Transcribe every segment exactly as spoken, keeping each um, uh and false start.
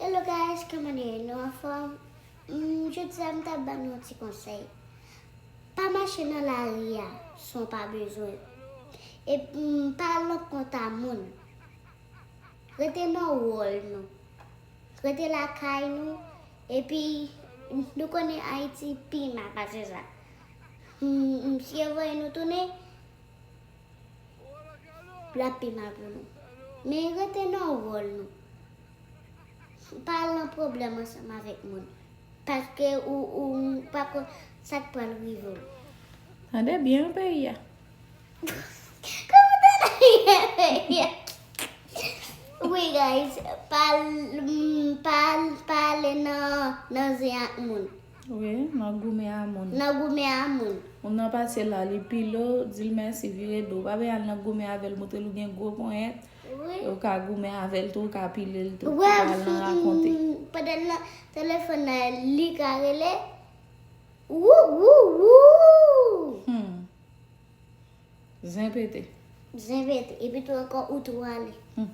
Hello guys, kòman nou ye? Nou anfòm? Mm, jodi a m t ap ba nou yon ti konsèy. Pa mache nan lari a san w pa bezwen. E mm, pa al nan kont a moun. Rete nan wòl nou. Rete lakay nou. Epi nou konnen Ayiti pi mal pase sa. Mm, mm, si yo voye nou tounen, l ap pi mal pou nou. Men rete nan wòl nou. Pa al nan pwoblèm ansanm avèk moun. Paske ou, ou pa konn sa k pral rive w. Tande byen wi peyi a. Kòman tande byen peyi a? Wi guys, pa al, mm, pa al, pa ale nan, nan zen ak moun. Wi, nan goumen a moun. Nan goumen a moun. Moun nan pase la, li pile w, di l mèsi, vire do. Pa vle al nan goumen avè l, montre l ou gen gwo ponyèt. Wi. E ou ka goumen avè l tou, ou ka pile l tou. Ou pa al nan rakonte. Mm, pandan l nan telefòn nan, li ka rele. Wou, wou, wou. Hmm. Zen pete. Zen pete. Epi tou ankò, ou tou ale. Hmm.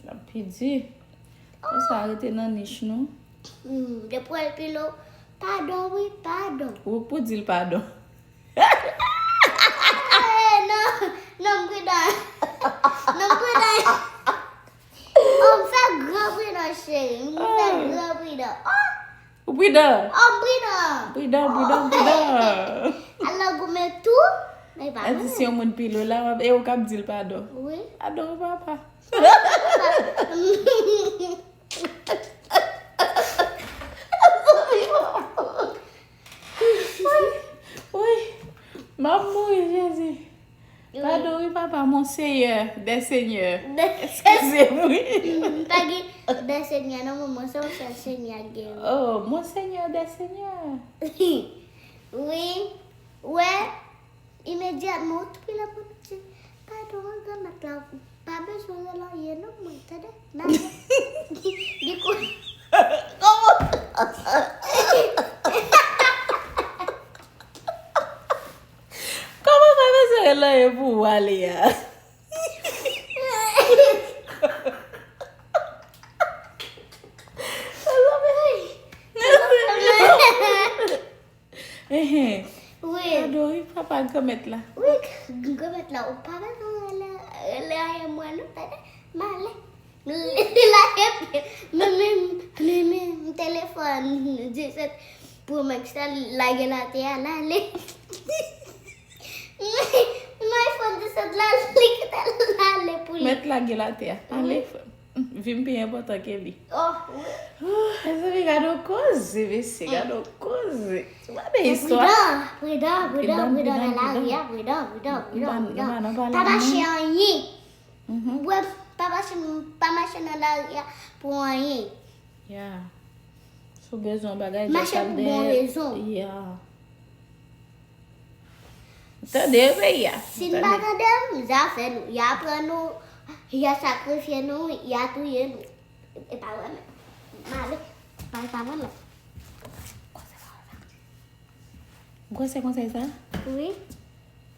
L ap pi di. Konsa rete nan nich nou. Hmm, depi w al pile w, padon wi, padon. Ou pou di l padon. Eh, non, non, m pridan. Non, m pridan. Oh, m fè gran pridan, cheri. M fè gran pridan. Oh! Ou pridan? Oh, m pridan. Pridan, pridan, pridan. Al nan goumen tou, men pa mwen. Di si yon moun pile w la, w ap, e ou k ap di l padon. Wi. Padon, papa. Wi, wi. M ap mouri, Jezi. Wi. Padon wi, papa, Monseyè dè Senyè. Eskize m, wi. M pa gen dè Senyè, non, men mwen se yon sèl Senyè k gen. Oh, Monseyè dè Senyè. Wi. Wè, imedyatman, ou tou pile pou nou di, padon, wi, granmèt la, pa bezwen rele anyen, non, mwen, tande? N ale. Di kou. Kòman? Kòman pa bezwen rele anyen pou ou ale a? Enhen. Wi. Padon wi, papa granmèt la. Wi, granmèt la, ou pa bezwen rele, rele anyen mwen, non, tande? M ale. Li lage pye. Men, men, men, men, telefòn disèt Pro Max la, li lage l atè a, l ale. Men, men iPhone disèt la, li kite l ale pou li. Mèt lage l atè a. Ale, frè m. Vi m pi enpòtan ke li. Oh, wi. Oh, mezanmi, gade yon koze, mesye, gade yon koze. Gade istwa. Pridan, pridan, pridan, pridan nan lari a, pridan, pridan, pridan, pridan. Pa mache anyen. Wè, pa mache, pa mache nan lari a pou anyen. Ya. Si w bezwen yon bagay, just al dèyè. Mache pou bon rezon. Ya. Tande peyi a. Si n pa tande, zafè nou. Y a pran nou, y a sakrifye nou, y a touye nou. E pa vre menm. M ale. Pa, e pa vre menm. Gwosè konsèy sa? Wi.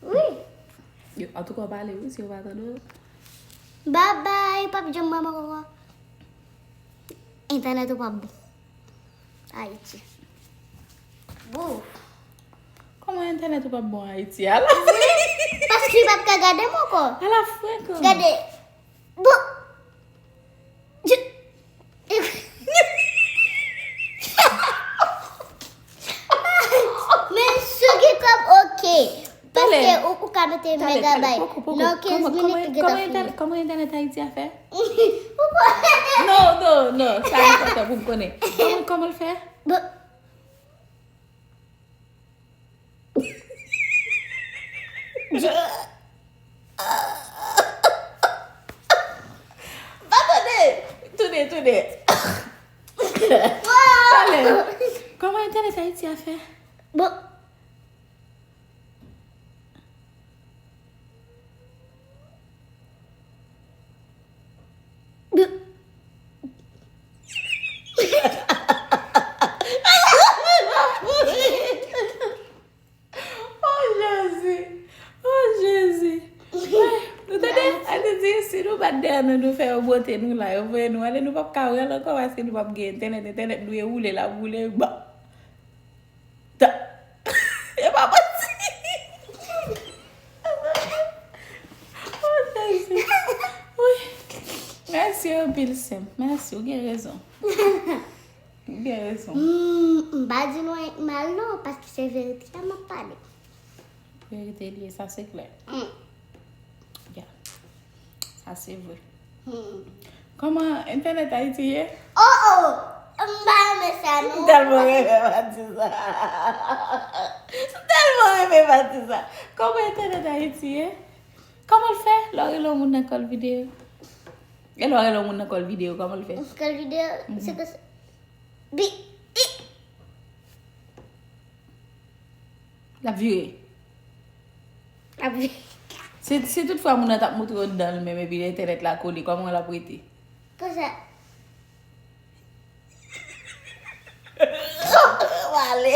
Wi. Yo, antouka, w pale wi, si yo pa tande w. Babay, p ap janm wè m ankò. Entènèt ou p ap bon. Ayiti. Bouf. Kòman entènèt ou p ap bon Ayiti? Ala. Wi, paske li p ap ka gade m ankò. Ala frenkan. Gade. Bon. Je- Men si w gen kòb, oke. Paske ou, ou ka mete megabayt. Nan kenz minit, li gentan fini. Kòman entènèt Ayiti a fè? Non, non, non. Sa enpòtan pou m konnen. Kòman, kòman l fè? Bon. Pa tande! Tounen, tounen. Pale. Kòman entènèt Ayiti a fè? Bon. Oh Jezi! Oh Jezi! Wè, nou tande? Ayiti di, si nou bat dèyè nou, nou fè Yo bwote nou la, yo voye nou ale, nou p ap ka rèl ankò paske nou p ap gen entènèt. Entènèt dwe woule, l ap woule. Ba. Ta. E pa manti. Oh, Jezi. Wi. Mèsi anpil, sè m. Mèsi, ou gen rezon. Ou gen rezon. M pa di nou anyen k mal non, paske se verite a m ap pale. Verite li ye, sa se klè. Ya. Sa se vre. Kòman entènèt Ayiti ye? Oh, oh! M pa renmen sa, non. M tèlman renmen pati sa. M tèlman renmen pati sa. Kòman entènèt Ayiti ye? Kòman l fè? Lè w rele yon moun nan kòl videyo. E lè w rele yon moun nan kòl videyo, kòman l fè? Kòl videyo, se ke bi, i. L ap vire. L ap vire. Si, si toutfwa moun nan t ap montre w anndan l menm epi entènèt la kole, kòman l ap rete? Konsa. Wale.